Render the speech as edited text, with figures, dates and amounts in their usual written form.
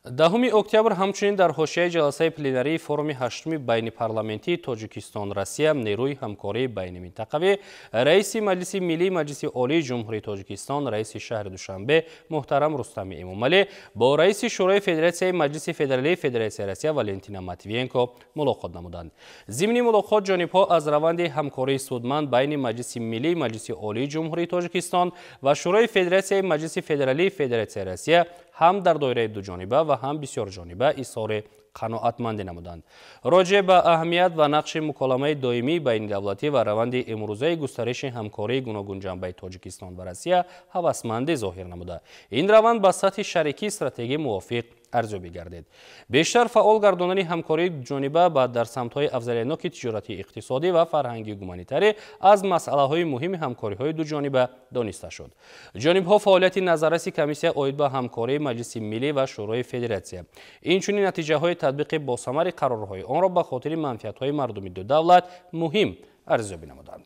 10 октябр ҳамчунин дар ҳошияи ҷаласаи пленарии форуми ҳаштуми байнипарламентии Тоҷикистон Россия «Нерӯи ҳамкории байниминтақавӣ» раиси Маҷлиси Миллии Маҷлиси Олии Ҷумҳурии Тоҷикистон, раиси шаҳри Душанбе муҳтарам Рустами Эмомалӣ бо раиси Шӯрои Федератсияи Маҷлиси Федералии Федератсияи Россия Валентина Матвиенко мулоқот намуданд. Зимни мулоқот ҷонибҳо аз раванди ҳамкории судманд байни Маҷлиси Миллии Маҷлиси Олии Ҷумҳурии Тоҷикистон ва Шӯрои Федератсияи Маҷлиси Федералии Федератсияи Россия ҳам дар доираи дуҷониба ва ҳам бисёрҷониба изҳори қаноатмандӣ намуданд. Роҷеъ ба аҳамият ва нақши муколамаи доимии байнидавлатӣ ва раванди имрӯзаи густариши ҳамкории гуногунҷанбаи Тоҷикистон ва Россия ҳавасмандӣ зоҳир намуда, ин раванд ба сатҳи шарикии стратегӣ мувофиқ арзёбӣ гардид. Бештар фаъол гардонани ҳамкории ҷониба ба дар самтҳои афзалиятноки тиҷоратии, иқтисодӣ ва фарҳангию гуманитарӣ аз масъалаҳои муҳими ҳамкориҳои дуҷониба дониста шуд. Ҷонибҳо фаъолияти назарраси комиссия оид ба ҳамкории Маҷлиси Миллӣ ва Шӯрои Федератсия, инчунин натиҷаҳои татбиқи босамари қарорҳои онро ба хотири манфиатҳои мардуми ду давлат муҳим арзёбӣ намуданд.